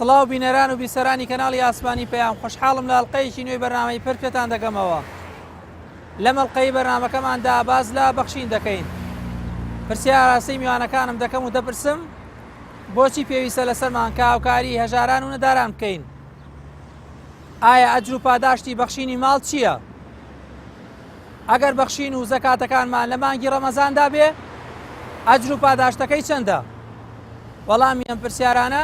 سڵاو بینەران و بیسەرانی کەناڵی ئاسمانی پەیام خۆشحاڵم لە ئەڵلقەیەکی نوێی بەرنامەی پرد پێتان دەگەمەوە لەم ئەڵلقەی بەرنامەکەماندا باس لە بەخشین دەکەین پرسیار ئاراستەی میوانەکانم دەکەم و دەپرسم بۆچی پێویستە لەسەرمان کە هاوکاری هەژاران و نەداران بکەین ئایا ئەجر و پاداشتی بەخشینی ماڵ چییە؟ ئەگەر بەخشین و زەکاتەکانمان لە مانگی ڕەمەزاندا بێ ئەجر و پاداشتەکەی چەندە؟ وەڵامی ئەم پرسیارانە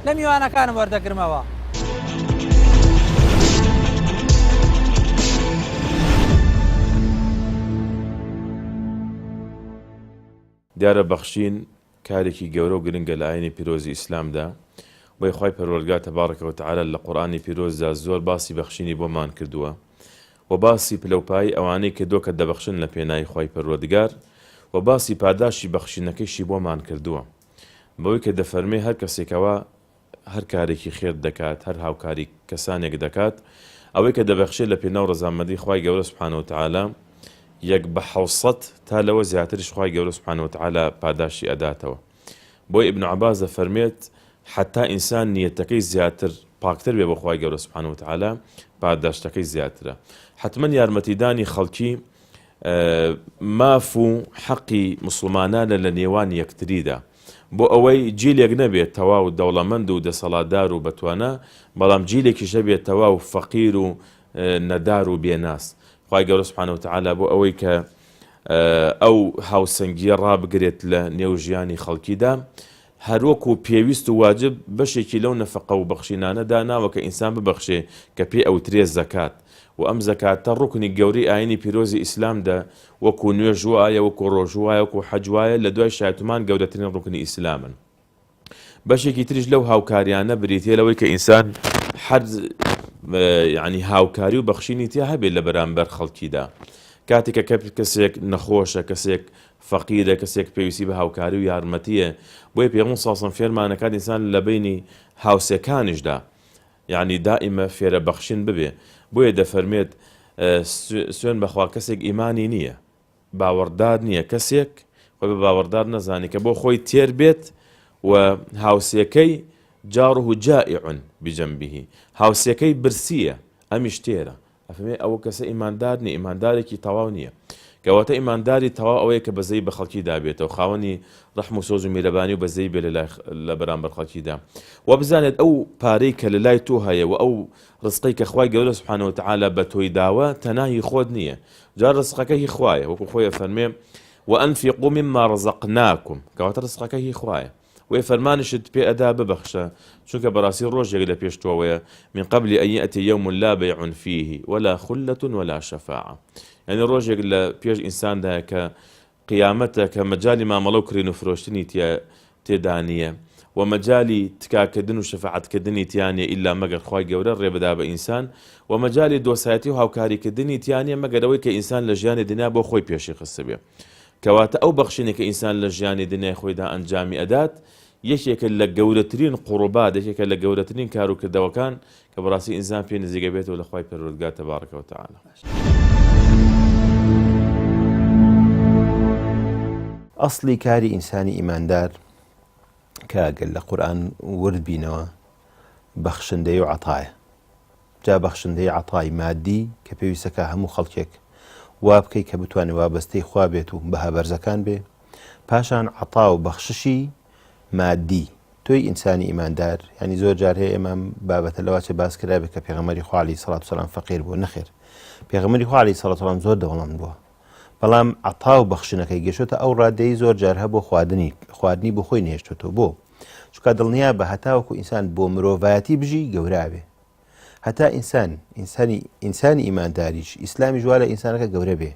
لە میوانەکانم وەردەگرمەوە. دیارە بەخشین کارێکی گەورە و گرنگە لە ئاینی پیرۆزی ئیسلامدا، بۆیە خوای پەروەردگار تبارک و تعالی لە قورئانی پیرۆزدا زۆر باسی بەخشینی بۆمان کردووە و باسی پلەوپایەی ئەوانەی کردووە کە دەبەخشن لە پێناوی خوای پەروەردگار و باسی پاداشتی بەخشینەکەیشی بۆمان کردووە بەوەی کە دەفەرمێ هەر کەسێکەوە هەر کارێکی خێر دەکات، هەر هاوکاری کەسانێک دەکات، ئەوەی کە دەبەخشێت لە پێناو ڕەزامەندی خوای گەورە سبحانە وتعالی، یەک بە حەوسەد تا لەوە زیاتریش خوای گەورە سبحانە وتعالی پاداشتی ئەداتەوە. بۆیە ابن عباس دەفەرموێت، حەتا ئینسان نیەتەکەی زیاتر پاکتر بێ بۆ خوای گەورە سبحانە وتعالی، پاداشتەکەی زیاترە. حەتمەن یارمەتیدانی خەڵکی ماف و حەقی موسڵمانانە لە نێوان یەکتریدا. بۆ ئەوەی جیلێک نەبێت تەواو دەوڵەمەند و دەسەڵاتدار و بەتوانا، بەڵام جیلێکیش هەبێت تەواو فەقیر و نەدار و بێناز. خوای گەورە سبحانە وتعالی بۆ ئەوەی کە ئەو هاوسەنگییە ڕابگرێت لە نێو ژیانی خەڵکیدا، هەروەکو پێویست و واجب بەشێکی لەو نەفەقە و بەخشینانە داناوە کە ئینسان ببەخشێ کە پێی ئەوترێ زەکات و ئەم زەکاتە ڕوکنی گەورەی ئاینی پیرۆزی ئیسلامدە وەکو نوێژ وایە، وەکو ڕۆژوو وایە، وەکو حەج وایە، لە دوای شایەتومان گەورەترین ڕوکنی ئیسلامن. بەشێکی تریش لەو هاوکاریانە بریتیە لەوەی کە ئینسان هەر یعنی هاوکاری و بەخشینی تیا هەبێت لە بەرامبەر خەڵکیدا. کاتێک کە کەسێک نەخۆشە، کەسێک فەقیرە، کەسێک پێویستی بە هاوکاری و یارمەتیە، بۆیە پێغەمبەر صلی اللە علیه و سلم فێرمانەکات ئینسان لە بەینی هاوسێکانیشدا یەعنی دائیمە فێرە بەخشین ببێ بۆیە دەفەرموێت سوێن بەخوا کەسێک ئیمانی نییە باوەڕدار نییە کەسێک خۆی بە باوەڕدار نەزانی کە بۆ خۆی تێر بێت و هاوسێکەی جاره جائع بجنبه هاوسێکەی برسیە ئەمیش تێرە ئەفەرمێ ئەوە کەسە ئیماندار نیە، ئیماندارێکی تەواو نیە. کەواتە ئیمانداری تەواو ئەوەیە کە بەزەیی بە خەڵکیدا بێتەوە، خاوەنی ڕەحم و سۆز و میرەبانی و بەزەیی بێ لەلای لە بەرامبەر خەڵکیدا. وە بزانێت ئەو پارەی کە لەلای تۆ هەیە و ئەو ڕزقەی کە خوای گەورە سبحانە وتعالی بە تۆی داوە تەنها هی خۆت نیە. جا ڕزقەکە هی خوایە، وەکو خۆی ئەفەرمێ وأنفقوا مما رزقناکم، کەواتە ڕزقەکە هی خوایە. وەی فەرمانیشت پێ ئەدا ببەخشە، چونکە بەڕاستی ڕۆژێک لە پێش تۆوەیە، من قبل ان یأتی یوم لا بیع فیه ولا خلة ولا شفاعە، یانی ڕۆژێک لە پێش ئینساندایە کە قیامەتە کە مەجالی مامەڵە و کرین و فرۆشتنی تیا تێدا نییە و مەجالی تکاکردن و شەفاعەتکردنی تیا نییە ئیلا مەگەر خوای گەورە ڕێ بدا بە ئینسان و مەجالی دۆسایەتی و هاوکاریکردنی تیا نییە مەگەر ئەوەی کە ئینسان لە ژیانی دنیا بۆ خۆی پێشی خستبێ. کەواتە ئەو بەخشینەی کە ئینسان لە ژیانی دنیای خۆیدا ئەنجامی ئەدات یەکێکە لە گەورەترین قوڕبات، یەکێکە لە گەورەترین کار و کردەوەکان کە بەڕاستی ئینسان پێ نزیک ئەبێتەوە لە خوای پەروەردگار تبارک و تعالی. ئەسڵی کاری ئینسانی ئیماندار کە گەر لە قورئان ورد بینەوە بەخشندەیی و عەتایە جا بەخشندەی عەتای مادی کە پێویستەکە هەموو خەڵکێک وا بکەی کە بتوانێت وابەستەی خوا بێت و بەها بەرزەکان بێ پاشان عەتا و بەخششی مادی تۆی ئینسانی ئیماندار ینی زۆر جار هەیە ئێمە بابەتە لەواچێ باس کرابێت کە پێغەمبەری خوا عەلەیهی سەڵات وسەلام فەقیر بووە نەخێر پێغەمبەری خوا عەلەیهی سەڵات وسەلام زۆر دەوڵەمەند بووە بەڵام عەتا و بەخشینەکەی گەشتۆتە ئەو ڕادەی زۆر جار هەبوو خواردنی خواردنی بۆ خۆی نهێشتۆتەوە بۆ چونکە دڵنیا بە هەتاوەکو ئینسان بۆ مرۆڤایەتی بژی گەوراوێ هەتا ئینسان ئینسانی ئینسانی ئیمانداریش ئیسلامیش وا لە ئینسانەکە گەورە بێ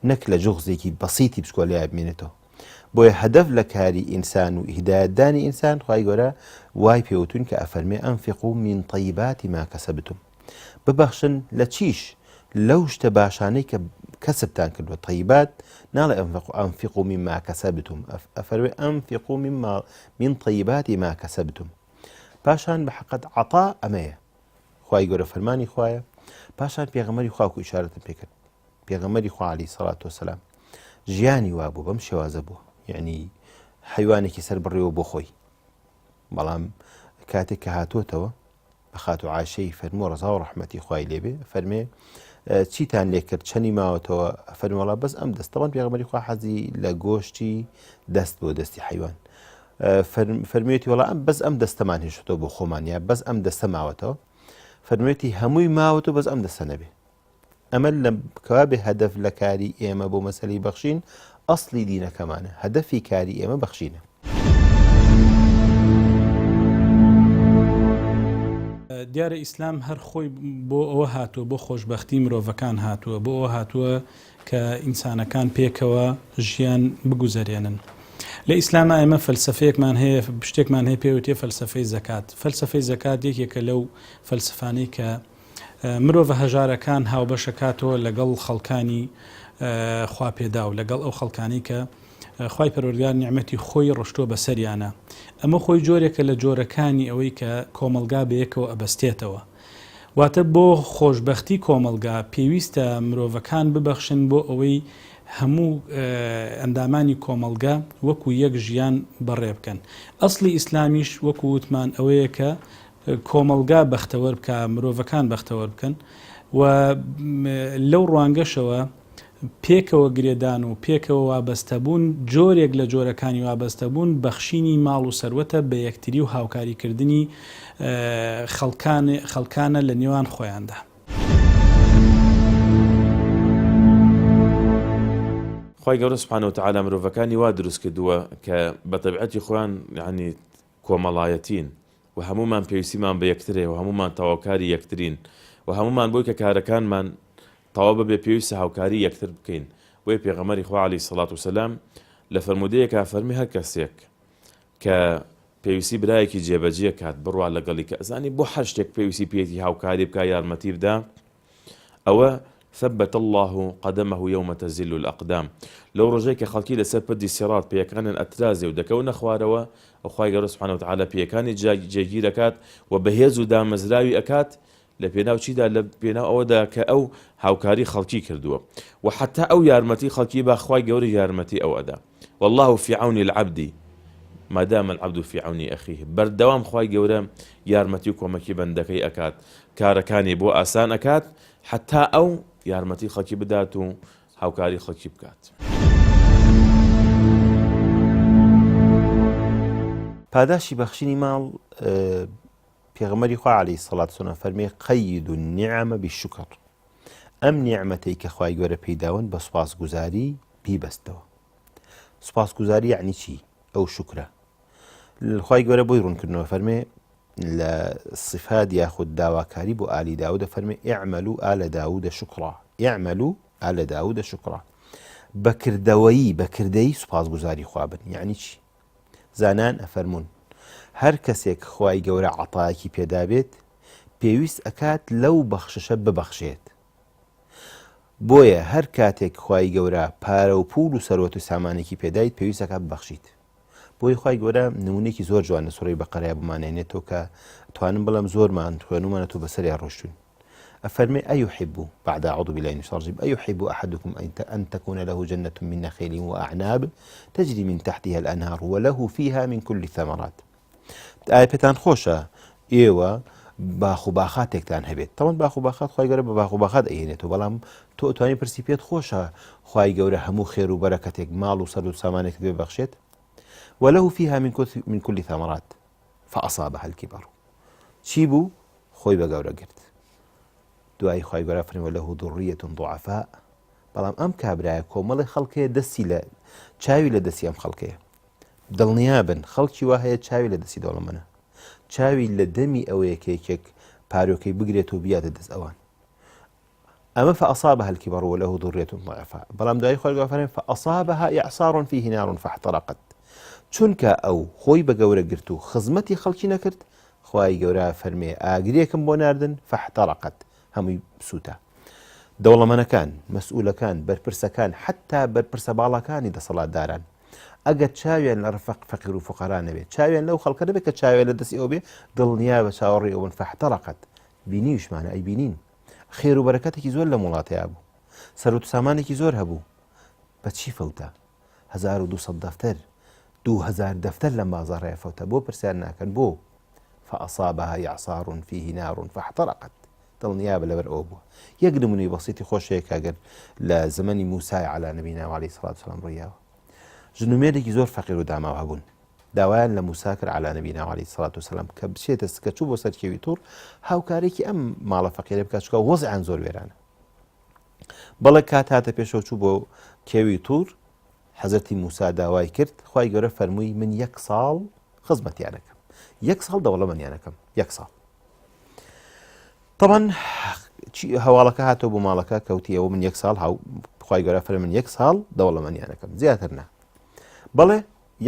نەک لە جوغزێکی بەسیتی بچکۆلەیە بمێنێتەوە بۆیە هەدەف لە کاری ئینسان و هیدایەتدانی ئینسان خوای گەورە وای پێوتون کە ئەفەرمێ ئەنفقوا من طیبات ما کەسەبتم ببەخشن لە چیش؟ لەو شتە باشانەی کە کەسبتان کردووە طیبات ناڵێ ئەنفقوا ئەنفقوا مما کەسەبتم ئەفەرمێ ئەنفقوا مما من طیبات ما کەسەبتم پاشان بە حەقەت عەتا ئەمەیە خوای گەورە فەرمانی خوایە پاشان پێغەمبەری خوا کو ئیشارەتم پێکرد پێغەمبەری خوا عەلەیهی سەڵات وسەلام ژیانی وابوو بەم شێوازە بوو یعنی حیوانێکی سەر بڕیوە بۆ خۆی بەڵام کاتێک کە هاتووەتەوە بە خاتوو عائیشەی فەرمووە ڕەزا و ڕەحمەتی خوای لێبێ فەرمێ چیتان لێ کرد چەنی ماوەتەوە فەرمی وەڵا بەس ئەم دەست تەوان پێغەمبەری خوا حەزی لە گۆشتی دەست بۆ دەستی حیوان فەرموویەتی وەڵا ئەم بەس ئەم دەستەمان هێشتەوە بۆ خۆمان یا بەس ئەم دەستە ماوەتەوە فەرموویەتی هەمووی ماوەتەوە بەس ئەم دەستە نەبێ ئەمە لە کەوابێ هەدەف لە کاری ئێمە بۆ مەسەلەی بەخشین ئەسڵی دینەکەمانە، هەدەفی کاری ئێمە بەخشینە. دیارە ئیسلام هەر خۆی بۆ ئەوە هاتووە، بۆ خۆشبەختی مرۆڤەکان هاتووە، بۆ ئەوە هاتووە کە ئینسانەکان پێکەوە ژیان بگوزەرێنن. لە ئیسلاما ئێمە فەلسەفەیەکمان هەیە، شتێکمان هەیە پێی وترێ فەلسەفەی زەکات. فەلسەفەی زەکات یەکێکە لەو فەلسەفانەی کە مرۆڤە هەژارەکان هاوبەشەکاتەوە لەگەڵ خەڵکانی خواپێداو، لەگەڵ ئەو خەڵکانەی کە خوای پەروەردگار نیعمەتی خۆی ڕشتووە بەسەریانا. ئەمە خۆی جۆرێکە لە جۆرەکانی ئەوەی کە کۆمەڵگا بەیەکەوە ئەبەستێتەوە. واتە بۆ خۆشبەختی کۆمەڵگا پێویستە مرۆڤەکان ببەخشن بۆ ئەوەی هەموو ئەندامانی کۆمەڵگا وەکو یەک ژیان بەڕێ بکەن. ئەسڵی ئیسلامیش وەکو وتمان ئەوەیە کە کۆمەڵگا بەختەوەر بکا، مرۆڤەکان بەختەوەر بکەن و لەو ڕوانگەشەوە پێکەوە گرێدان و پێکەوە وابەستەبوون جۆرێک لە جۆرەکانی وابەستەبوون بەخشینی ماڵ و سەروەتە بە یەکتری و هاوکاریکردنی خەڵکانە لە نێوان خۆیاندا. خوای گەورە سبحانە وتعالی مرۆڤەکانی وا دروست کردووە کە بە تەبیعەتی خۆیان یانی کۆمەڵایەتین و هەموومان پێویستیمان بە یەکتر هەیە و هەموومان تەواوکاری یەکترین و هەموومان بۆی کە کارەکانمان تەواو ببێ پێویستە هاوکاری یەکتر بکەین بۆیە پێغەمبەری خوا علیە سڵات وسلام لە فەرموودەیەکا فەرمی هەر کەسێک کە پێویستی برایەکی جێبەجێ کات بڕوا لەگەڵی کە ئەزانی بۆ هەر شتێک پێویستی پێیەتی هاوکاری بکا یارمەتی بدا ئەوە ثبت اللە قدمه یوم تزل الاقدام لەو ڕۆژەی کە خەڵکی لەسەر پردی سیڕاط پێیەکانیان ئەترازێ و دەکەونە خوارەوە ئەو خوای گەورە سبحانە وتعالی پێیەکانی جێگیر ئەکات و بەهێز و دامەزراوی ئەکات لە پێناو چیدا لە پێناو ئەوەدا کە ئەو هاوکاری خەڵکی کردووە و حتا ئەو یارمەتی خەڵکی با خوای گەورە یارمەتی ئەو ئەدا واللە فی عون العبد ما دام العبد فی عون اخیه بەردەوام خوای گەورە یارمەتی و کۆمەکی بەندەکەی ئەکات کارەکانی بۆ ئاسان ئەکات حتا ئەو یارمەتی خەڵکی بدات و هاوکاری خەڵکی بکات. پاداشی بەخشینی ماڵ پێغەمبەری خوا علیە الصلوة والسلام فەرمی قیدوا النعم بالشکر ئەم نیعمەتەی کە خوای گەورە پێی داون بە سوپاسگوزاری بیبەستەوە سوپاسگوزاری یعنی چی ئەو شکرە خوای گەورە بۆی ڕوونکردنەوە فەرمێ لە صفات یاخود داواکاری بۆ ئالی داودە فەرمێ اعملوا آل داود شکرا اعملوا آل داود شکرا بەکردەوەیی بەکردەی سوپاسگوزاری خوا بن یعنی چی زانایان ئەفەرموون، هەر کەسێک خوای گەورە عەتایەکی پێدابێت، پێویست ئەکات لەو بەخششە ببەخشێت. بۆیە هەر کاتێک خوای گەورە پارە و پووڵ و سەروەت و سامانێکی پێدایت پێویست ئەکات ببەخشیت. بۆیە خوای گەورە نموونەیەکی زۆر جوان لە سوڕەی بەقەرەیا بۆمان ئەهێنێتەوە کە ئەتوانم بڵێم زۆرمان خوێنومانەتەوە بەسەریا ڕۆشتوین. ئەفەرمێ أيحب بعد أعوذ بالله من الشيطان الرجيم أيحب أحدكم أن تكون له جنة من نخيل وأعناب تجري من تحتها الأنهار وله فيها من كل الثمرات ئایا پێتان خۆشە ئێوە باخ و باخاتێکتان هەبێت تەوان باخ و باخات خی گەورە بە باخ و باخات ئەهێنێتەوە بەڵام تۆ توانی پرسی پێت خۆشە خی گەورە هەموو خێر و بەرەکەتێک ماڵ و سەر و سامانێکت بێ بەخشێت وله فيها من من كل ثمرات فأصابها الكبر چی بوو خۆی بە گەورە گرت دوایی خوای گەورە فەرمی وله ذریە ضعفاء بەڵام ئەم کابرایە کۆمەڵی خەڵکەیە دەستی لە چاوی لە دەستی ئەم خەڵکەیە دڵنیا بن خەڵکی وا هەیە چاوی لە دەستی دەوڵەمەنە چاوی لە دەمی ئەوەیە کە یەکێک پارۆکەی بگرێت و بیاتە دەست ئەوان ئەمە فأصابها الكبر وله ذرية ضعفاء بەڵام دوایی خوای گەورە فەرمی فأصابها إعصار فيه نار فاحترقت چونکە ئەو خۆی بە گەورە گرت و خزمەتی خەڵکی نەکرد خوای گەورە فەرمێ ئاگرێکم بۆ ناردن فاحترقت هەمووی سووتا دەوڵەمەنەکان مەسئولەکان بەرپرسەکان حتا بەرپرسە باڵاکانی دەسەڵاتداران ئەگەر چاویان لە ڕفق فەقیر و فقەرا نەبێت چاویان لەو خەڵکە نەبێت کە چاویان لە دەستی ئەو بێ دڵنیا بە چاوەڕێی ئەوبن فاحترقت بینیوشمانە ئەیبینین خێر و بەرەکەتێکی زۆر لەم وڵاتەیا بوو سەروەت و سامانێکی زۆر هەبوو بە چی فەوتا 1200 دەفتەر 2000 دەفتەر لەم بازاڕەیە فەوتا بۆ پرسیار ناکەن بۆ؟ فأصابها إعصار فيه نار فاحترقت دڵنیابە لەبەر ئەوە بووە. یەک نمونەی بەسیتی خۆش هەیە کە گەر لە زەمەنی موسای علی نبینا و علیه الصلاة والسلام ڕوویاوە. ژن و مێردێکی زۆر فەقیر و داماو هەبوون. داوایان لە موسا کرد علی نبینا و علیه الصلاة والسلام کە بچێتە سکە چوو بۆ سەر کێوی توڕ هاوکارێکی ئەم ماڵە فەقیرە بکات چونکە وەزعیان زۆر وێرانە. بەڵێ کات هاتە پێشەوە چوو بۆ کێوی توڕ حەزرەتی موسا داوای کرد خوای گەورە فەرمووی من یەک ساڵ خزمەتیانەکەم یەک ساڵ دەوڵەمەنیانەکەم یەک ساڵ طبعا هەواڵەکە هاتەوە بۆ ماڵەکە کەوتی ئەوە من یەک ساڵ هاو خی گەورە فەر من یەک ساڵ دەوڵەمەنیانەکەم زیاتر نا بەڵێ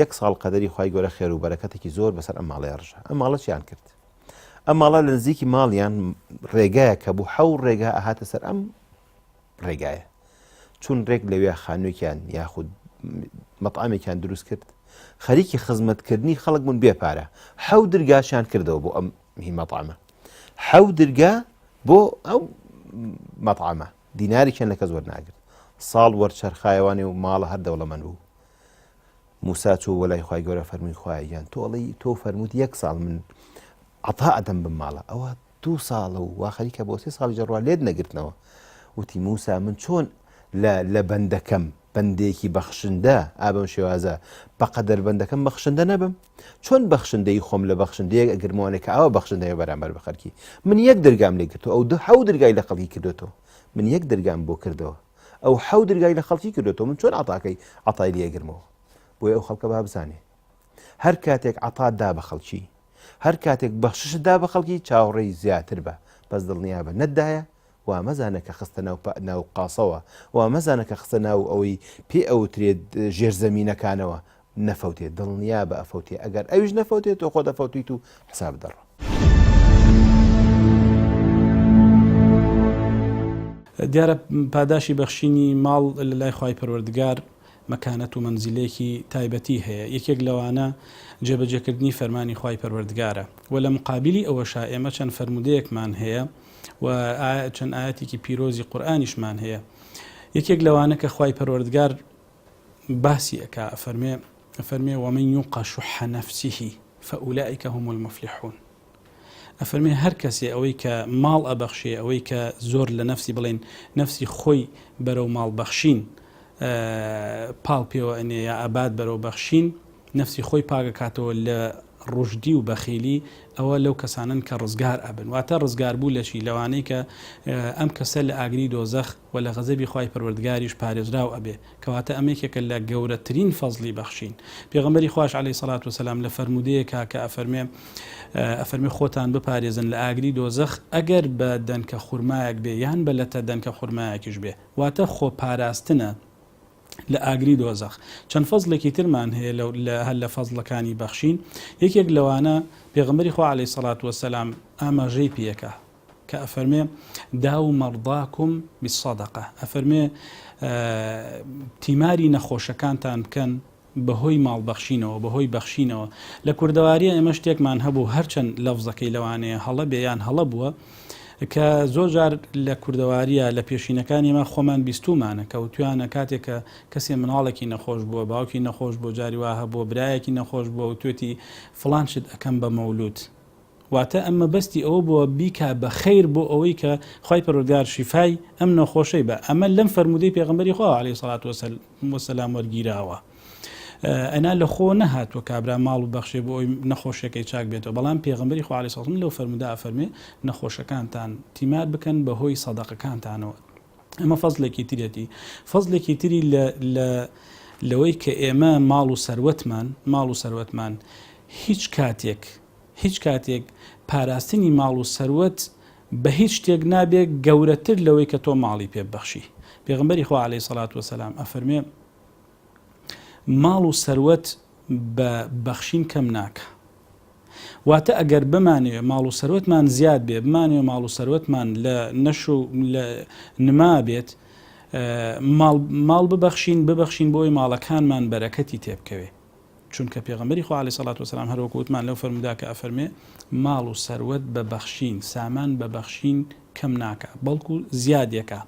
یەک ساڵ قەدەری خی گەورە خێر و بەرەکەتێکی زۆر بەسەر ئەم ماڵەیە ڕژە ئەم ماڵە چیان کرد ئەم ماڵە لە نزیکی ماڵیان ڕێگایە کە بوو حەو ڕێگا ئەهاتە سەر ئەم ڕێگایە چون ڕێک لەوێ خانوێکیان یاخود مەطعمێکیان دروست کرد خەریکی خزمەتکردنی خەڵک بوون بێ پارە حەو درگاشیان کردەوە بۆ ئەم هی مەطعمە حەو درگا بۆ ئەو مەطعمە دینارێکیان لە کەس وەرناگرت ساڵ وەرچەرخایەوانێ و ماڵە هەر دەوڵەمەند بوو موسا چوو بۆ لای خوای گەورە فەرمووی خوایە گیان تۆ ئەڵێی تۆ فەرمووت یەک ساڵ من عەتا ئەدەم بەم ماڵە ئەوە دوو ساڵە و وا خەریکە بۆ سێ ساڵی جەڕوا لێت نەگرتنەوە وتی موسا من چۆن لە لە بەندەکەم بەندێکی بەخشندە ئا بەم شێوازە بەقەدەر بەندەکەم بەخشندە نەبم چۆن بەخشندەی خۆم لە بەخشندەیەک ئەگرمەوانێک کە ئاوا بەخشندەیە بەرامبەر بە خەرکی من یەک دەرگام لێ گرتو ئەو دو حەو درگای لە خەڵکی کردوێتەوە من یەک دەرگام بۆ کردەوە ئەو حەو درگای لە خەڵکی کردوێتەوە من چۆن عەتاکەی عەتای لێ ئەگرمەوە بۆیە ئەو خەڵکە با بزانێ هەر کاتێک عەتات دا بە خەڵکی هەر کاتێک بەخششت دا بە خەڵکی چاوەڕێی زیاتر بە بەس دڵنیابە نەتدایە وا مەزانە کە خستە ناو ناو قاسەوە وا مەزانە کە خستە ناو ئەوەی پێ ئەوترێت ژێرزەمینەکانەوە نەفەوتێ دڵنیابە ئەفەوتێ ئەگەر ئەویش نەفەوتێ تۆ خۆت ئەفەوتیت و حساب دەڕۆ. دیارە پاداشی بەخشینی ماڵ لە لای خوای پەروەردگار مەکانەت و مەنزیلەیەکی تایبەتی هەیە، یەکێک لەوانە جێبەجێکردنی فەرمانی خوای پەروەردگارە و لە مقابلی ئەوەشا ئێمە چەند فەرموودەیەکمان هەیە و چەند ئایەتێکی پیرۆزی قورئانیشمان هەیە یەکێک لەوانە کە خوای پەروەردگار باسی ئەکا ئەفەرمێ ئەفەرمێ ومن یوق شح نفسه فاولئک هم المفلحون ئەفەرمێ هەر کەسێ ئەوەی کە ماڵ ئەبەخشێ ئەوەی کە زۆر لە نەفسی بڵێن نەفسی خۆی بەرەو ماڵ بەخشین پاڵ پێوە ئەنێ یا ئەبات بەرەو بەخشین نەفسی خۆی پاکەکاتەوە لە ڕوژدی و بەخیلی ئەوە لەو کەسانەن کە ڕزگار ئەبن واتە ڕزگار بوو لەچی لەوانەی کە ئەم کەسە لە ئاگری دۆزەخ و لە غەزەبی خوای پەروەردگاریش پارێزراو ئەبێ کەواتە ئەمە یەکێکە لە گەورەترین فەزڵی بەخشین پێغەمبەری خواش عەلەیهی سەڵات وسەلام لە فەرموودەیەکا کە ئەفەرمێ ئەفەرمێ خۆتان بپارێزن لە ئاگری دۆزەخ ئەگەر بە دەنکە خورمایەک بێ یان بە لەتە دەنکە خورمایەکیش بێ واتە خۆپاراستنە لە ئاگری دۆزەخ. چەند فەزڵێکی ترمان هەیە لە هەر لە فەزڵەکانی بەخشین، یەکێک لەوانە پێغەمبەری خوا علیە سەڵات وەسەلام ئاماژەی پێ ئەکا کە ئەفەرمێ داو مەڕداکم بالصدقە ئەفەرمێ تیماری نەخۆشەکانتان بکەن بەهۆی ماڵ بەخشینەوە، بەهۆی بەخشینەوە. لە کوردەوارییە ئێمە شتێکمان هەبوو هەرچەند لەفزەکەی لەوانەیە هەڵە بێ یان هەڵە بووە، کە زۆر جار لە کوردەوارییە لە پێشینەکانی ئێمە خۆمان بیستوومانە کە وتویانە کاتێک کە کەسێ مناڵێکی نەخۆش بووە، باوکی نەخۆش بووە، جاری وا هەبووە برایەکی نەخۆش بووە وتوێتی فڵان شت ئەکەم بە مەولوود. واتە ئەم مەبەستی ئەوە بووە بیکا بە خەیر بۆ ئەوەی کە خوای پەروەردگار شیفای ئەم نەخۆشەی بە ئەمە لەم فەرموودەی پێغەمبەری خوا علیه الصلاة والسلام وەرگیراوە ئەنا لە خۆ نەهاتووە کابرا ماڵ و بەخشێ بۆ ئەوی نەخۆشیەکەی چاک بێتەوە بەڵام پێغەمبەری خوا علیه الصلاة لەو فەرموودە ئەفەرمێ نەخۆشەکانتان تیمار بکەن بە هۆی سەدەقەکانتانەوە ئەمە فەزلێکی ترەتی فەزلێکی تری لە لە لەوەی کە ئێمە ماڵ و سەروەتمان ماڵ و سەروەتمان هیچ کاتێک هیچ کاتێک پاراستنی ماڵ و سەروەت بە هیچ شتێک نابێ گەورەتر لەوەی کە تۆ ماڵی پێ ببەخشی. پێغەمبەری خوا عەلەیهی سەڵات وەسەلام ئەفەرموێ، ماڵ و سەروەت بە بەخشین کەم ناکا. واتە ئەگەر بمانەوێ ماڵ و سەروەتمان زیاد بێ، بمانەوێ ماڵ و سەروەتمان لە نەش و لە نما بێت، ماڵ ماڵ ببەخشین، ببەخشین بۆ ئەوەی ماڵەکانمان بەرەکەتی تێ بکەوێ. چونکە پێغەمبەری خوا علیە سەڵات وسلام هەر وەکو وتمان لەو فەرموودە کە ئەفەرمێ ماڵ و سەروەت بە بەخشین سامان بە بەخشین کەم ناکا بەڵکو زیادێکا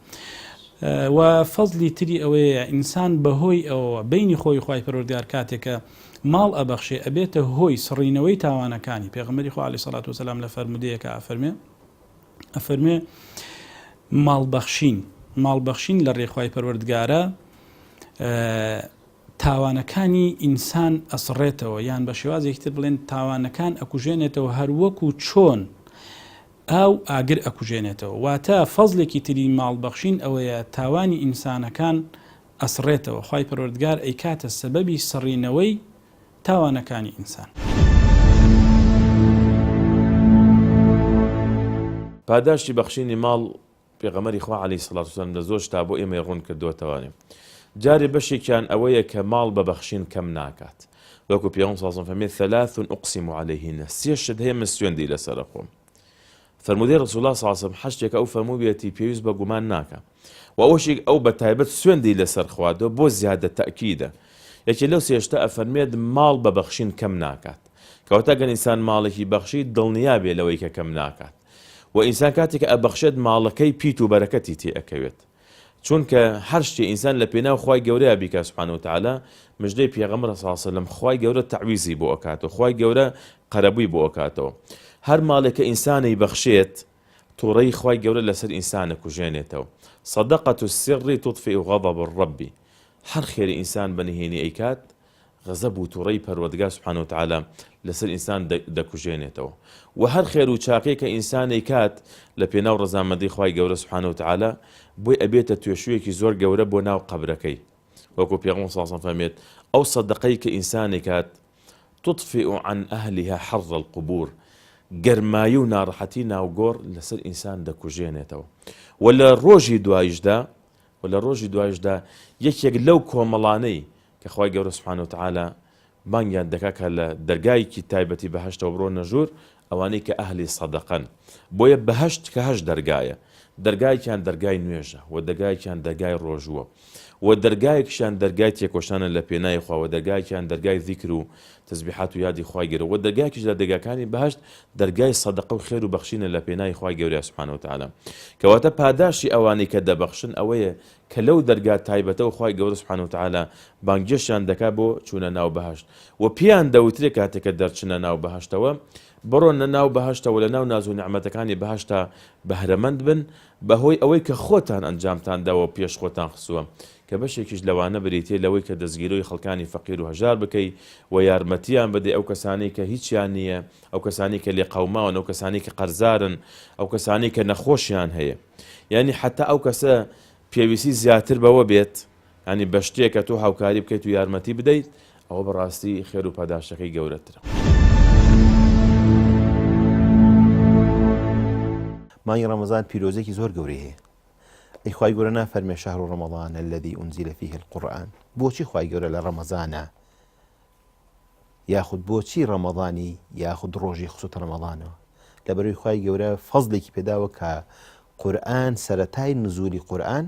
و فەزلی تری ئەوەیە ئینسان بەهۆی ئەوەوە بینی خۆی خوای پەروەردگار کاتێکە. ماڵ ئەبەخشێ ئەبێتە هۆی سڕینەوەی تاوانەکانی. پێغەمبەری خوا علیە سەڵات وسلام لە فەرموودەیەکا ئەفەرموێ ئەفەرموێ ماڵ بەخشین ماڵ بەخشین لە ڕێی خوای پەروەردگارە تاوانەکانی ئینسان ئەسڕێتەوە یان بە شێوازێکی تر بڵێن تاوانەکان ئەکوژێنێتەوە هەروەکو چۆن ئاو ئاگر ئەکوژێنێتەوە واتە فەزلێکی تری ماڵ بەخشین ئەوەیە تاوانی ئینسانەکان ئەسڕێتەوە خوای پەروەردگار ئەیکاتە سەبەبی سڕینەوەی تاوانەکانی ئینسان. پاداشتی بەخشینی ماڵ پێغەمبەری خوا علیە سڵات وسلام لە زۆر شتا بۆ ئێمەی ڕوون کردۆتەوە جارێ بەشێکیان ئەوەیە کە ماڵ بە بەخشین کەم ناکات وەکو پێغەمبەر صلی اللە علیه و سلم فەرمی ثلاث اقسم علیهن سێ شت هەیە من سوێندی لەسەر ئەخۆم فەرموودەی رسول اللە صلی اللە علیه و سلم حەشتێکە ئەو فەرموویەتی پێویست بە گومان ناکا و ئەوەشی ئەو بە تایبەت سوێندی لەسەر خواردووە بۆ زیادە تەئکیدە یەکێ لەو سێ شتە ئەفەرموێت ماڵ بە بەخشین کەم ناکات کەواتە گەر ئینسان ماڵێکی بەخشی دڵنیا بێ لەوەی کە کەم ناکات و ئینسان کاتێک کە ئەبەخشێت ماڵەکەی پیت و بەرەکەتی تێ ئەکەوێت چونکە هەر شتێ ئینسان لە پێناو خوای گەورەیا بیکا سبحانە وتعالی مژدەی پێغەمبەر صلی اللە علیە وسلم خوای گەورە تەعویزی بۆ ئەکاتەوە خوای گەورە قەرەبووی بۆ ئەکاتەوە هەر ماڵێک کە ئینسان ئەیبەخشێت توڕەیی خوای گەورە لەسەر ئینسان ئەکوژێنێتەوە صدقە السر تطفئ غضب الرب هەر خێری ئینسان بە نهێنی ئەیکات غەزەب و توڕەی پەروەردگار سبحانە وتعالی لەسەر ئینسان دەکوژێنێتەوە وە هەر خێر و چاکەی کە ئینسان ئەیکات لە پێناو ڕەزامەندی خوای گەورە سبحانە وتعالی بۆی ئەبێتە توێشوویەکی زۆر گەورە بۆ ناو قەبرەکەی وەکو پێغەمبەر صلی اللە علیه و سلم فەرموێت ئەو سەدەقەی کە ئینسان ئەیکات تطفئ عن اهلها حر القبور گەرمایی و ناڕەحەتی ناو گۆڕ لەسەر ئینسان دەکوژێنێتەوە وە لە ڕۆژی دوایشدا وە لە ڕۆژی دوایشدا یەکێک لەو کۆمەڵانەی کە خوای گەورە سبحانە وتعالی بانگیان دەکات کە لە دەرگایەکی تایبەتی بەهەشتەوە بڕۆنە ژوور ئەوانەی کە ئەهلی سەدەقەن بۆیە بەهەشت کە هەشت دەرگایە دەرگایەکیان دەرگای نوێژە و دەرگایەکیان دەرگای ڕۆژووە و دەرگایەکیشیان دەرگای تێکۆشانە لە پێناوی خوا و دەرگایەکیان دەرگای زیکر و تەسبیحات و یادی خوای گەورە و دەرگایەکیش لە دەرگاکانی بەهەشت دەرگای سەدەقە و خێر و بەخشینە لە پێناوی خوای گەورە سبحانە وتعالی کەواتە پاداشتی ئەوانەی کە دەبەخشن ئەوەیە کە لەو دەرگا تایبەتەوە خوای گەورە سبحانە وتعالی بانگێشتیان دەکات بۆ چوونە ناو بەهەشت و پێیان دەوترێ کاتێک کە دەرچنە ناو بەهەشتەوە بڕۆنە ناو بەهەشتەوە لە ناو ناز و نیعمەتەکانی بەهەشتا بەهرەمەند بن بەهۆی ئەوەی کە خۆتان ئەنجامتان داوە و پێش خۆتان خستووە کە بەشێکیش لەوانە بریتیە لەوەی کە دەستگیرۆی خەڵکانی فەقیر و هەژار بکەی و یارمەتیان بدەی ئەو کەسانەی کە هیچیان نییە ئەو کەسانەی کە لێقەوماون ئەو کەسانەی کە قەرزارن ئەو کەسانەی کە نەخۆشیان هەیە یانی حەتا ئەو کەسە پێویستی زیاتر بەوە بێت یانی بە شتێک کە تۆ هاوکاری بکەیت و یارمەتی بدەیت ئەوە بەڕاستی خێر و پاداشتەکەی گەورەترە. مانگی ڕەمەزان پیرۆزێکی زۆر گەورەی هەیە ئەی خوای گەورە نافەرمێ شهر رمضان الذي انزل فيه القرآن بۆچی خوای گەورە لە ڕەمەزانە یاخود بۆچی ڕەمەضانی یاخود ڕۆژی خستۆتە ڕەمەضانەوە لەبەرەوەی خوای گەورە فەزلێکی پێداوە کە قورئان سەرەتای نزولی قورئان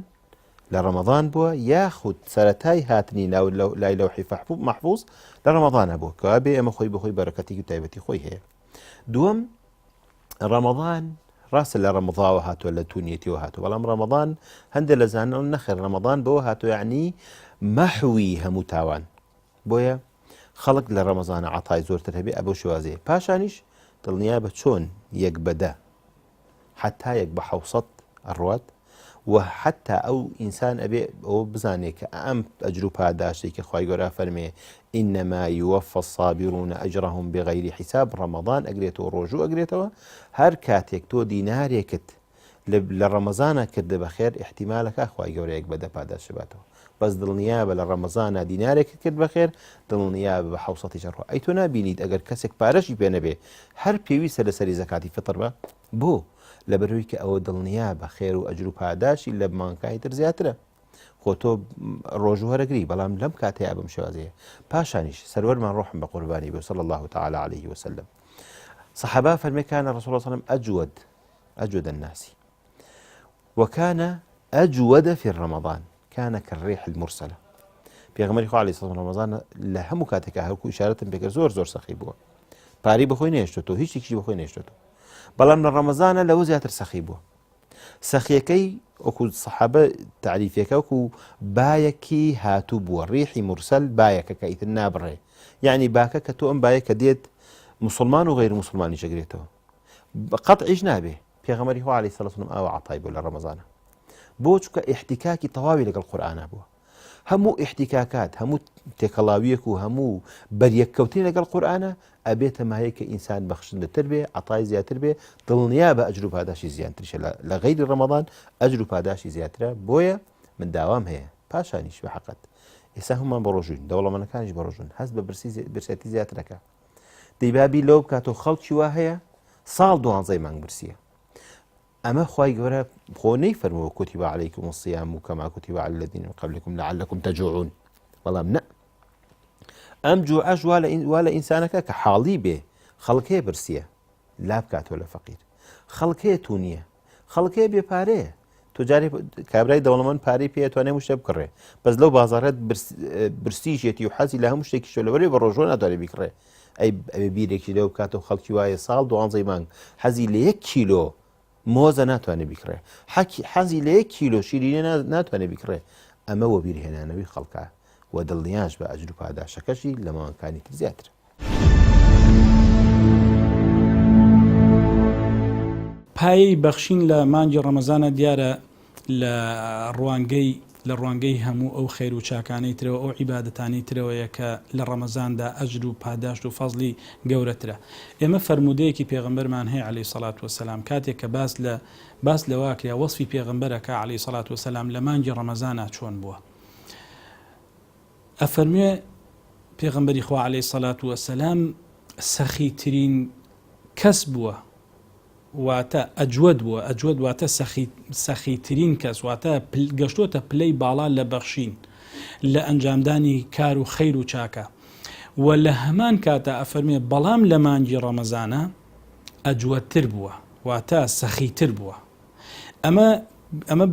لە ڕەمەضان بووە یاخود سەرەتای هاتنی ناو لای لەوحی مەحفوظ لە ڕەمەضانە بووە کەوا بێ ئەمە خۆی بەخۆی بەرەکەتێکی تایبەتی خۆی هەیە دووەم ڕەمەضان ڕاستە لە ڕەمەضاوە هاتووە لە تونیەتیەوە هاتووە بەڵام ڕەمەضان هەندێک لە زانان نەخێر ڕەمەضان بەوە هاتووە یعنی مەحوی هەموو تاوان بۆیە خەڵک لە ڕەمەزانە عەتای زۆرتر هەبێ ئەبەو شێوازەیە پاشانیش دڵنیا بە چۆن یەک بە دە حتا یەک بە حوسەت ئەڕوات و حتا ئەو ئینسان ئەبێ ئەوە بزانێ کە ئەم ئەجر و پاداشتێک کە خوای گەورە فەرمێ إنما يوفى الصابرون أجرهم بغير حساب ڕەمەضان ئەگرێتەوە ڕۆژوو ئەگرێتەوە هەر کاتێک تۆ دینارێکت لە ڕەمەزانا کردە بەخێر ئیحتیمالەکا خوای گەورە یەک بە دە پاداشت باتەوە بەس دڵنیابە لە ڕەمەزانا دینارێکت کرد بەخێر دڵنیابە بە حوسەتیش ئەڕوا ئەی تۆ نابینیت ئەگەر کەسێک پارەشی پێ نەبێ هەر پێویستە لەسەری زەکاتی فطر بە بۆ لەبەرەوەی کە ئەوە دڵنیابە خێر و ئەجر و پاداشی لە مانگەکانی تر زیاترە خۆ تۆ ڕۆژوو هەرەگری بەڵام لەم کاتەیە بەم شێوازەیە پاشانیش سەروەرمان ڕۆحم بە قوربانی بێ صلی الله تعالی علیه وسلم صحابە فەرمێ كان رسول الله صلی الله علیه وسلم اجود اجود الناس وكان اجود في رمضان كان كالريح المرسلة پێغەمبەری خوا علیه الصلاة ڕەمەزان لە هەموو کاتێکا هەرکو ئیشارەتم پێکرد زۆر زۆر سەخی بووە پارەی بەخۆی نێشتۆتەوە هیچ شتێکی بەخۆی نێشتۆتەوە بەڵام لە ڕەمەزانە لەوە زیاتر سەخی بووە سەخیەکەی وەکو سەحابە تعریفەکە وەکو بایەکی هاتوو بووە ڕیحی مرسل بایەکە کە ئیتر نابڕێ. یعنی باکە کە تۆ ئەم بایە کە دێت مسلمان و غیر مسلمانی شەگرێتەوە قەتعیش نابێ پێغەمبەری خوا علیه الصلاة والسلام ئاوا عەتای بوو لە ڕەمەزانە بۆ چونکە ئیحتیکاکی تەواوی لەگەڵ قورئانا بووە هەموو ئیحتیکاکات هەموو تێکەڵاویەک و هەموو بەریەککەوتنی لەگەڵ قورئانە ئەبێتە مایە کە ئینسان بەخشندەتر بێ عەتای زیاتر بێ دڵنیا بە ئەجر و پاداشی زیاتریشە لە غەیری ڕەمەضان ئەجر و پاداشی زیاترە بۆیە من داوام هەیە پاشانیش بە حەقەت ئێستا هەمومان بە ڕۆژوین دەوڵەمەنەکانیش بە ڕۆژون هەست بە برسی برسێتی زیاترەکە دەی با بیر لەوە بکاتەوە خەڵکی وا هەیە ساڵ دوانزەی مانگ برسیە ئەمە خوای گەورە خۆ نەی فەرمووە كتب عليكم الصيام كما كتب على الذين من قبلكم لعلكم تجوعون بەڵام نە ئەم جوعەش وا لە ئینسانەکە کە حاڵی بێ خەڵک هەیە برسیە لا بکاتەوە لە فەقیر خەڵک هەیە تونیە خەڵک هەیە بێ پارەیە تۆ جارێ کابرای دەوڵەمەند پارەی پێ توانێ هەموو شتێک بکڕێ بەس لەو بازاڕەت برسیشێتی و حەزی لە هەموو شتێکی شۆ لەبەرەوەی بە ڕۆژوە ناتوانێت بیکڕێ ئەی ئەوێ بیرێکی لەو بکاتەوە خەڵکی وایە ساڵ دوانزەی مانگ حەزی لە یەک کیلۆ مۆزە ناتوانێت بیکڕێ حەکی حەزی لە یەک کیلۆ شیرینە ناتوانێت بیکڕێ ئەمە وەبیرهێنانەوەی خەڵکە و دڵنیاش بە ئەجر و پاداشەکەشی لە ماوەکانی تر زیاترە. پایەی بەخشین لە مانگی ڕەمەزانە دیارە لە ڕوانگەی لە ڕوانگەی هەموو ئەو خێر و چاکانەی ترەوە ئەو عیبادەتانەی ترەوەیە کە لە ڕەمەزاندا ئەجر و پاداشت و فەزڵی گەورەترە ئێمە فەرموودەیەکی پێغەمبەرمان هەیە علیە سەڵات وسلام کاتێک کە باس لە باس لەوە کرا وەسفی پێغەمبەرەکە علیە سەڵات وسلام لە مانگی ڕەمەزانا چۆن بووە ئەفەرموێ پێغەمبەری خوا علیە سەلات وەسەلام سەخی ترین کەس بووە واتە ئەجوەد بووە ئەجوەد واتە سەخی سەخی ترین کەس واتە گەشتۆتە پلەی باڵا لە بەخشین لە ئەنجامدانی کار و خەیر و چاکە و لە هەمان کاتا ئەفەرمێ بەڵام لە مانگی ڕەمەزانە ئەجوەدتر بووە واتە سەخیتر بووە ئەمە ئەمە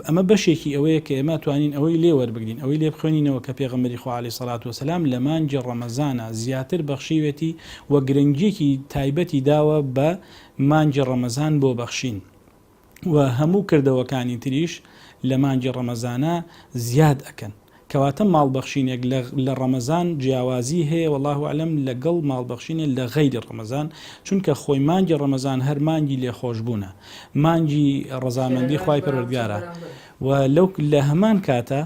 ئەمە بەشێکی ئەوەیە کە ئێمە توانین ئەوەی لێ وەربگرین ئەوەی لێ بخوێنینەوە کە پێغەمبەری خوا عەلەیهی سەڵات وەسەلام لە مانگی ڕەمەزانە زیاتر بەخشیوێتی و گرنگیەکی تایبەتی داوە بە مانگی ڕەمەزان بۆ بەخشین و هەموو کردەوەکانی تریش لە مانگی ڕەمەزانە زیاد ئەکەن. کەواتە ماڵ بەخشینێک لە لە ڕەمەزان جیاوازی هەیە واللە اعلم لەگەڵ ماڵ بەخشینێ لە غەیری ڕەمەزان چونکە خۆی مانگی ڕەمەزان هەر مانگی لێخۆشبوونە مانگی ڕەزامەندی خوای پەروەردگارە و لەو لە هەمان کاتە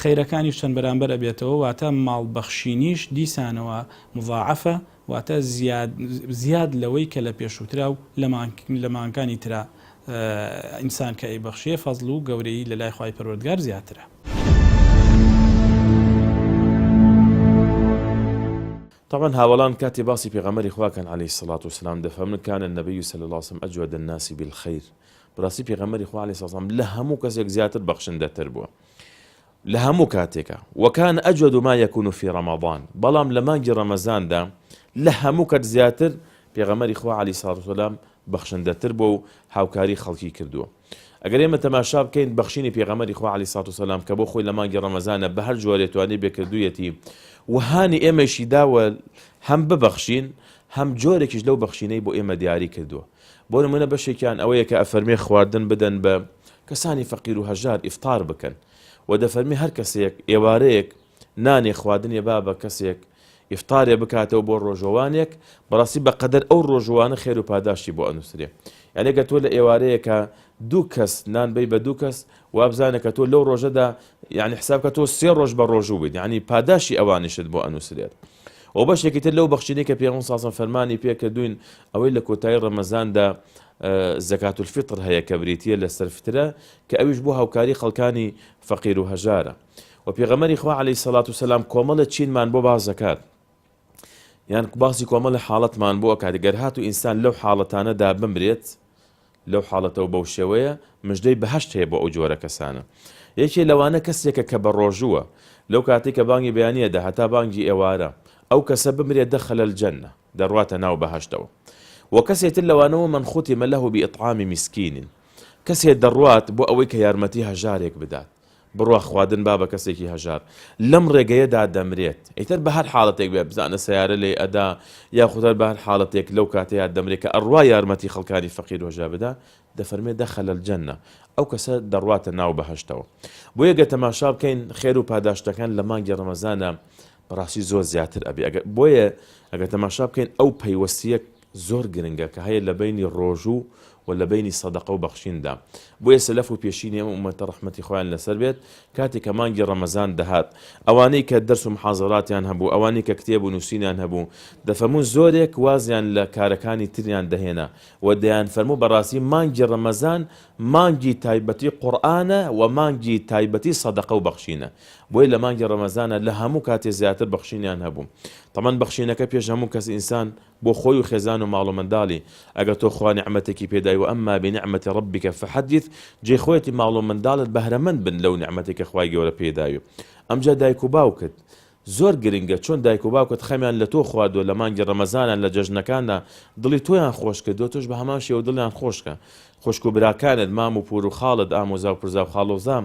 خەیرەکانیش چەند بەرامبەر ئەبێتەوە واتە ماڵ بەخشینیش دیسانەوە مضاعفە واتە زیاد زیاد لەوەی کە لە پێشووترا و لە مانگ لە مانگانی ترا ئینسان کە ئەیبەخشێ فەزڵ و گەورەیی لە لای خوای پەروەردگار زیاترە. طبعا هاوەڵان کاتێ باسی پێغەمبەری خوا کەن علیە الصلوە والسلام دەفەرموون کان النبی صلی اللە علیە وسلم اجود الناس بالخیر بەڕاستی پێغەمبەری خوا علیە الصلوە والسلام لە هەموو کەسێک زیاتر بەخشندەتر بووە لە هەموو کاتێکا، وکان اجود ما یکون فی رمضان، بەڵام لە مانگی ڕەمەزاندا لە هەموو کات زیاتر پێغەمبەری خوا علیە الصلوە والسلام بەخشندەتر بووە و هاوکاری خەڵکی کردووە. ئەگەر ئێمە تەماشا بکەین بەخشینی پێغەمبەری خوا علیە الصلوە والسلام کە بۆ خۆی لە مانگی ڕەمەزانە بە هەر جۆرێ توانی بێ کردوویەتی و هانی ئێمەیشی داوە هەم ببەخشین هەم جۆرێکیش لەو بەخشینەی بۆ ئێمە دیاری کردووە. بۆ نمونە بەشێکیان ئەوەیە کە ئەفەرمێ خواردن بدەن بە کەسانی فەقیر و هەژار ئیفتار بکەن و دەفەرمێ هەر کەسێک ئێوارەیەک نانێ خواردنێ با بە کەسێک ئیفتارێ بکاتەوە بۆ ڕۆژەوانێک بەڕاستی بە قەدەر ئەو ڕۆژوانە خێر و پاداشتی بۆ ئەنووسرێ یعنی گە تۆ لە ئێوارەیەکە دوو کەس نان بی بە دوو کەس وابزانە کە تۆ لەو ڕۆژەدا یعنی حساب کە تۆ سێ ڕۆژ بە ڕۆژوو بیت یعنی پاداشی ئەوانیشت بۆ ئەنووسرێت و بەشێکی تر لەو بەخشینەی کە پێغەمبەر صلی اللە علیه و سلم فەرمانی پێ کردووین ئەوەی لە کۆتایی ڕەمەزاندا زەکات الفطر هەیە کە بریتییە لە سەرفترە کە ئەویش بۆ هاوکاری خەڵکانی فەقیر و هەژارە و پێغەمبەری خوا علیه الصلاة والسلام کۆمەڵە چینمان بۆ باس دەکات یان باسی کۆمەڵە حاڵەتمان بۆ ئەکات گەر هاتوو ئینسان لەو حاڵەتانەدا بمرێت لەو حاڵەتە و بەو شێوەیە مژدەی بەهەشت هەیە بۆ ئەو جۆرە کەسانە. یەکێ لەوانە کەسێکە کە بەڕۆژووە، لەو کاتەی کە بانگی بەیانی ئەدا هەتا بانگی ئێوارە، ئەو کەسە بمرێ دخل الجنە، دەڕواتە ناو بەهەشتەوە. وە کەسێ تر لەوانەوە من ختم له باطعام مسکین، کەسێ دەڕوات بۆ ئەوەی کە یارمەتی هەژارێک بدات، بڕوا خوادن با بە کەسێکی هەژار لەم ڕێگەیەدا دەمرێت ئیتر بە هەر حاڵەتێک بێ بزانە سەیارە لێی ئەدا یاخود هەر بە هەر حاڵەتێک لەو کاتەیا دەمرێت کە ئەڕوا یارمەتی خەڵکانی فەقیر و هەژار بدا دەفەرمێ دخل الجنە ئەو کەسە دەڕواتە ناو بەهەشتەوە بۆیە گەر تەماشا بکەین خێر و پاداشتەکان لە مانگی ڕەمەزانە. بەڕاستی زۆر زیاتر ئەبێ ئەگەر بۆیە ئەگەر تەماشا بکەین ئەو پەیوەستیە زۆر گرنگە کە هەیە لە بەینی ڕۆژوو و لە بەینی سەدەقە و بەخشیندا بۆیە سەلەف و پێشینی ئەم ئومەتە ڕەحمەتی خوایان لەسەر بێت کاتێک کە مانگی ڕەمەزان دەهات ئەوانەی کە دەرس و محازەراتیان هەبوو ئەوانەی کە کتێب و نووسینیان هەبوو دەفەرموون زۆرێک وازیان لە کارەکانی تریان دەهێنا و دەیانفەرموو بەڕاستی مانگی ڕەمەزان مانگی تایبەتی قورئانە و مانگی تایبەتی سەدەقە و بەخشینە بۆیە لە مانگی ڕەمەزانا لە هەموو کاتێ زیاتر بەخشینیان هەبوو. تەبعەن بەخشینەکە پێش هەموو کەس ئینسان بۆ خۆی و خێزان و ماڵ و منداڵی، ئەگەر تۆ خوا نیعمەتێکی پێدای وأما بنعمة ربک فحدث جێی خۆیەتی ماڵ و منداڵت بەهرەمەند بن لەو نیعمەتەی کە خوای گەورە پێی داوی. ئەمجا دایک و باوکت. زۆر گرنگە چۆن دایک و باوکت خەمیان لە تۆ خواردوە لە مانگی ڕەمەزانا لە جەژنەکاندا دڵی تۆیان خۆش کردوە تۆش بە هەمان شێوە دڵیان خۆش کە خوشک و براکانت مام و پور و خاڵت ئامۆزا و پورزا و خاڵۆزا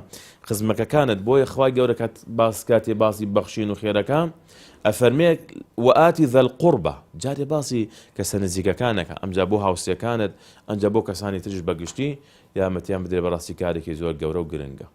خزمەکەکانت بۆیە خوای گەورە کات باس کاتێ باسی بەخشین و خێرەکە ئەفەرمێ وآت ذا القربى جارێ باسی کەسە نزیکەکانەکە ئەمجا بۆ هاوسێکانت ئەنجا بۆ کەسانی تریش بەگشتی یارمەتیان بدرێ بەڕاستی کارێکی زۆر گەورە و گرنگە.